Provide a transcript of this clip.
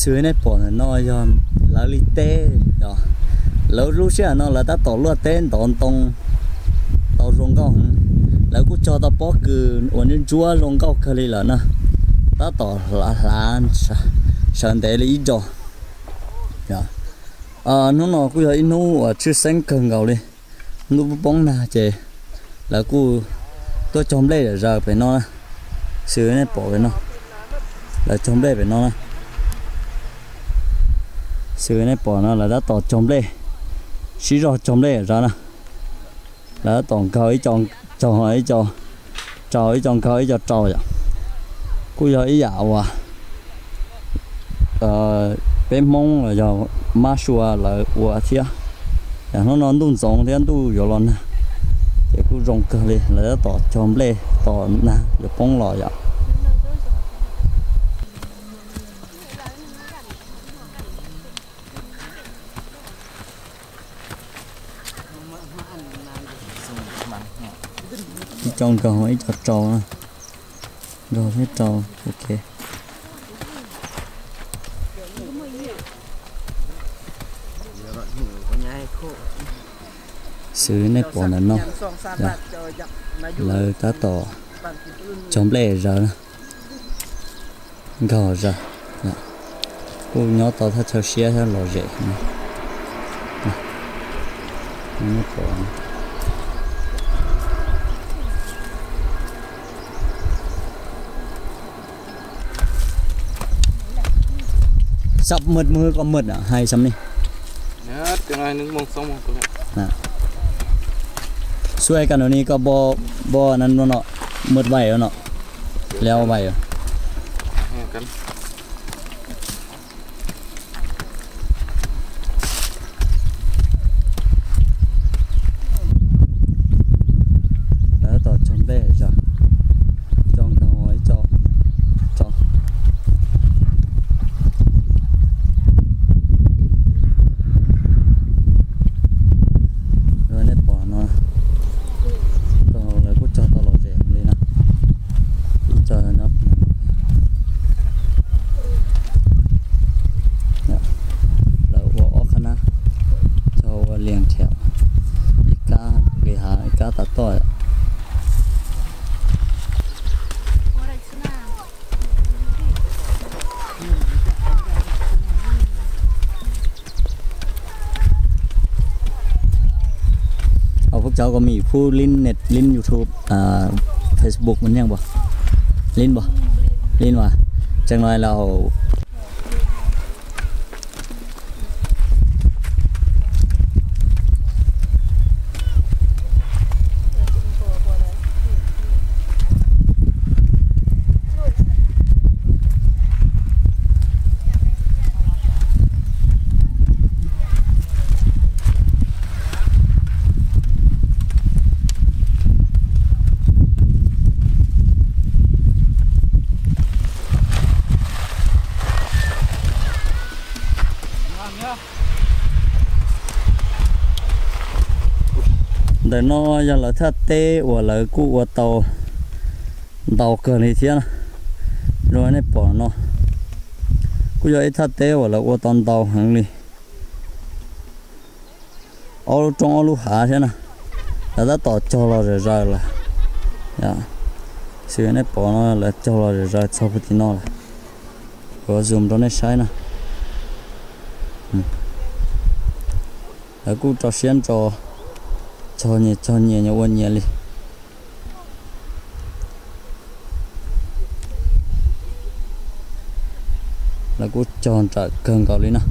Xws li nej pom ntawm no yog lawv li teb os. Lawv lub sij hawm no lawv tab tom luaj teb ntov ntoo tau zoo nkauj heev. Lawv kuj cog tau pob kws uas ntsuab ntsuab zoo nkauj kawg li lawm na. Tab tom hlav hlav sawv ntev li ib co. Hnub no kuj yog ib hnub uas tshwj xeeb kawg nkaus li. Ntuj poob nag ces lawv kuj tuaj cog nplej zom zaws pem no na. Xws li nej pom pem no, lawv cog nplej pem no na. Xws li nej pom no lawv tab tom cog nplej, sib zog cog nplej zom zaws na. Lawv tab tom nkaug ib co, cog ib co rau, ib co nkaug ib co rau yom. Kuj yog ib yam uas peb Hmoob los yog mab sua lawv ua thiab. Yam hnub no ntuj ntxoov thiab ntuj yuav los nag, ces kuj zoo kawg li, lawv tab tom cog nplej tos nag yuav poob los yom. Ib co nkaug ib co rau, nkaug thiab rau, ok. Xws nej pom ntawm no, lawv tab tom cog nplej zom zaws na. Nkaug zom zaws, kuj nyob tau thaj chaw siab thiab lom zem. Sab maj maj koj maj hais sam ni. Xuaj ka no ni koj bo, bo na no, maj vais no, leo vais. Lawv tab tom cog nplej zom zaws, ib co nkaug ib co rau. Nej pom no, lawv kuj cog tau lom zem li na. Ib co nyob lawv ua ob qhab nab, cog ua lias thiab, ib kab nqis hav ib kab tav toj. Ov, phub cov ko mim phub lin net, lin YouTube, Facebook mas niag npua, lin npua, lin mas, tseem no lawm. Ntawm no yog lawv thaj teb uas lawv kuj ua tau ntau kawg li thiab na. Zoo nej pom no, kuj yog ib thaj teb uas lawv ua tau ntau heev li. Ob lub roob ob lub hav thiab na, lawv tab tom cog los zom zaws lawm. Xws nej pom no lawv cog los zom zaws txog puag tim no lawm. Kuv zoom rau nej saib na. Lawv kuj rau siab ntso cog nyias cog nyias, nyias ua nyias li. Lawv kuj cog nrawm kawg nkaus li na.